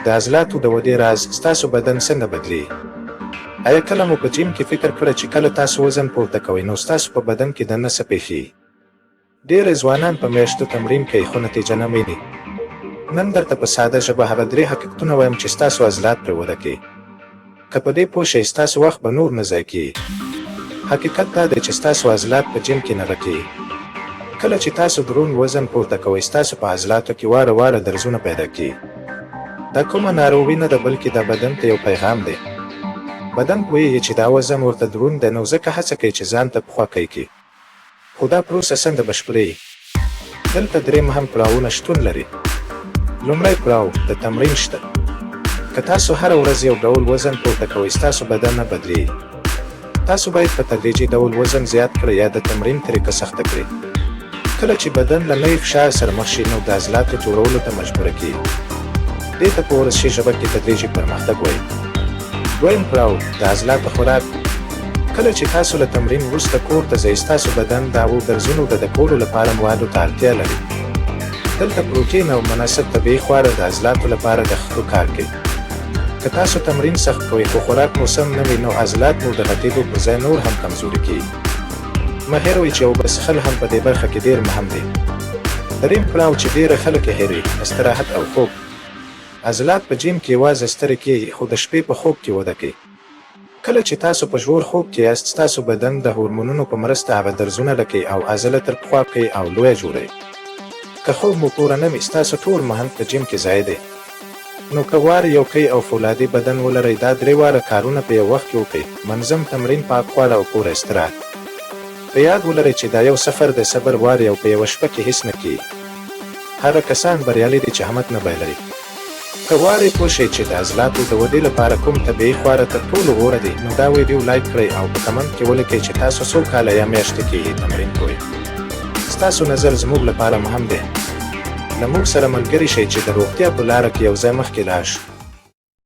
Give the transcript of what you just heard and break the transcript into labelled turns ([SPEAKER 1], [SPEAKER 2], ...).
[SPEAKER 1] د عضلاتو د ودې راز، ستاسو بدن څنګه بدلېږي؟ ایا کله مو په جیم کې فکر کړی چې کله تاسو وزن پورته کوئ نو ستاسو په بدن کې دننه څه پېښېږي؟ ډېری ځوانان په میاشتو تمرین کوي خو نتیجه نه ویني. نن درته په ساده ژبه هغه درې حقیقتونه وایم چې ستاسو عضلات پرې وده کوي. که په دې پوه شئ ستاسو وخت به نور نه ضایع کېږي. حقیقت دا دی چې ستاسو عضلات په جیم کې نه غټېږي. کله چې تاسو دروند وزن پورته کوئ ستاسو په عضلاتو کې واره واره درزونه پیدا کېږي. دا کومه ناروغي نه ده بلکې دا بدن ته یو پیغام دی. بدن پوهېږي چې دا وزن ورته دروند دی نو ځکه هڅه کوي چې ځان ته پخوا کوي کې. خو دا پروسه څنګه بشپړېږي؟ دلته درې مهم پړاوونه شتون لري. لومړی پړاو، د تمرین شته. که تاسو هره ورځ یو ډول وزن پورته کوئ، ستاسو بدن نه بدلېږي. تاسو باید په تدریجي ډول وزن زیات کړئ یا د تمرین طریقه سخته کړئ. کله چې بدن له نوي فشار سره مخ شي، نو د عضلاتو جوړولو ته مجبوره کېږي. دې ته په ورزشي ژبه کې تدریجي پرمختګ وايي. دویم پړاو، د عضلاتو خوراک. کله چې تاسو له تمرین وروسته کور ته ځئ، ستاسو بدن د هغو درزونو د ډکولو لپاره موادو ته اړتیا لري. دلته پروټین او مناسب طبیعي خواړه د عضلاتو لپاره د ښه کار کوي. که تاسو تمرین سخت کوئ خو خوراک مو سم نه وي، نو عضلات مو د غټېدو پر ځای نور هم کمزوري کېږي. مه هېروئ چې اوبه څښل هم په دې برخه کې ډېر مهم دي. دریم پړاو چې ډېری خلک یې هېروي، استراحت او خوب. عضلات په جیم کې یوازې سترې کېږي، خو د شپې په خوب کې وده کوي. کله چې تاسو په ژور خوب کې یاست، ستاسو بدن د هورمونونو په مرسته هغه درزونه لکوي او عضله تر پخوا کوي او لویه جوړوي. که خوب مو پوره نه وي، ستاسو ټول مهنت په جیم کې ضایع دی. نو که غواړئ یو قوي او فولادي بدن ولرئ، دا درې واړه کارونه په یو وخت کې وکړئ، منظم تمرین، پاک خواړه او پوره استراحت. په یاد ولرئ چې دا یو سفر دی، صبر غواړي او په یوه شپه کې هیڅ نه کېږي. هغه کسان بریالي دي چې همت نه بایلي. که غواړئ پوه شئ چې د عضلاتو د ودې لپاره کوم طبیعي خواړه تر ټولو غوره دي، نو دا ویډیو لایک کړئ او په کمنټ کې ولیکئ چې تاسو څو کاله یا میاشتې کېږي تمرین کوئ. ستاسو نظر زموږ لپاره مهم دی. له موږ سره ملګري شئ چې د روغتیا په لاره کې یو ځای مخکې لاړ شو.